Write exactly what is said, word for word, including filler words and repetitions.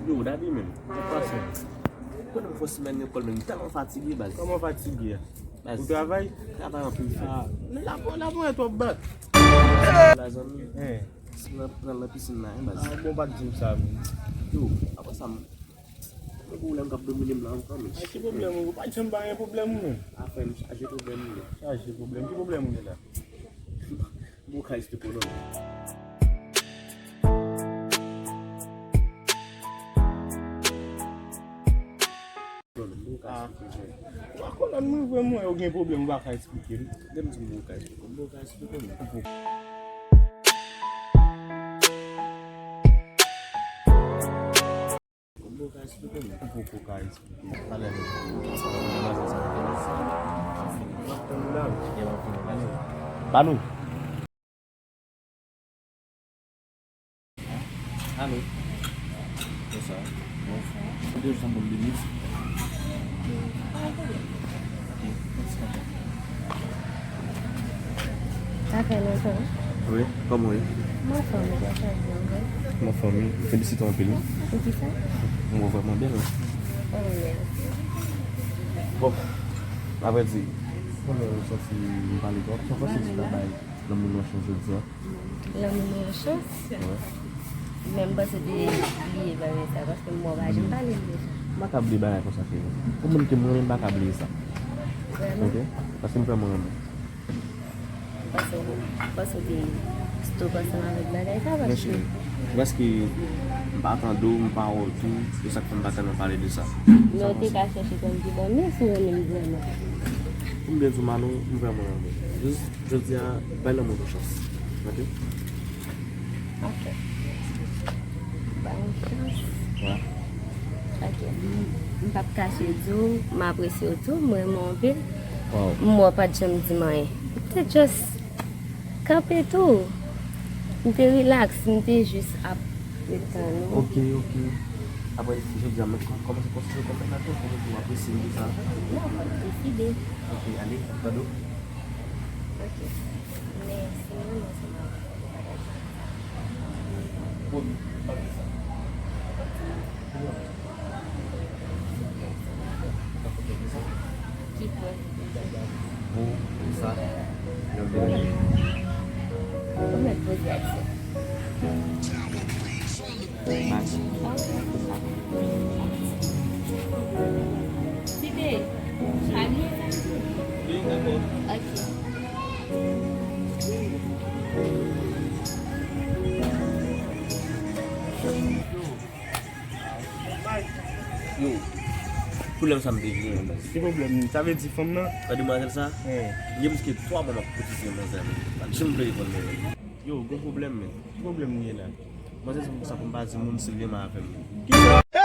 Yo, Dadi menm, sa k pase? Konnen m fè yon semèn lekòl, men m tèlman fatige, baz. Kòman fatige a? Baz, ou travay? Travay anpil, frè. Ah, men la, la, mwen twò bat. La, zanmi. Hein. Si mwen pran nan pisin la, hein, baz. Ah, bon, pa t di m sa, men. Yo, apre sa, m gen pwoblèm k ap domine m la ankò, men. Ah, ki pwoblèm ou? Ou pa t janm pa gen pwoblèm ou menm. Ah, frè, m chaje pwoblèm, wi. Chaje pwoblèm? Ki pwoblèm ou gen la? M poko ka esplike w, non. Non, non, m poko ka esplike w, frè. Ou pa konn mwen vrèman, ou gen pwoblèm, ou pa ka esplike m. Lè m di m poko ka esplike w, m poko ka esplike w, non. Ou poko ka esplike m? Ou poko ka esplike m. Talè menm. M ap tann ou la wi. Ba nou. Alo. Bonswa. Bonswa. Ou te jwenn bon minit? Ok, mèsi anpil. Sa fè lontan. Wi, kòman w ye? M anfòm, ou sa di ankò? M anfòm, wi. M felisite w anpil, wi. Poukisa? M wè w vrèman bèl, wi. Oh, mèsi. Bon, avrèdi, konnen w santi m pale twòp, sa fè w santi w ta bay lanmou nou yon chans jodi a? Lanmou nou yon chans? Wi. Men m panse w te bliye bagay sa, paske m wè w pa janm pale m de sa. M pa ka bliye bagay konsa, cheri. Yon moun ke m renmen, m pa ka bliye sa. Vrèman? Ok? Paske m vrèman renmen w. M panse w, m panse w te stop ansanm avèk bagay sa, paske... Non, cheri. Se paske m pa tande w, m pa wè w tou, se sa k fè m pa tèlman pale de sa. Men w te ka chèche kòm ki bò, men si w renmen m vrèman. Pou m byen di w, Manou, m vrèman renmen w. Jis jodi a, bay lanmou nou chans. Ok? Ok. Ba nou chans. Wi. Ok. M, m p ap kache di w, m apresye w tou, m renmen w anpil. Wow. M wè w pa t janm di m anyen. M te just kanpe tou. M te relax, m te jis ap ret tann ou. Ok, ok. Apre, jodi a, mwen kò-, kòmanse konsidere w kòm mèt atè, kòm ou apresye m de sa. Non, m deside. Ok, ale, m ap tande w. Ok. Men, si mwen, mwen se mwen. Bon, pa de sa. Ki pwen? Bon, sa, yo vle. Ou mèt poze ak sa. Mas. Tide, chalye sa. Ok. Yo, pwoblèm sa m te genyen, baz. Ki pwoblèm? Sa vle di fanm nan? Sa demwazèl sa? Wi. Gen pliske twa mwa m ap koutize manzè a, men pa t janm vle reponn mwen. Yo, gen pwoblèm, men. Ki pwoblèm ou gen la? Manzè sa pou m pa di moun si l renmen avè m. Kisa?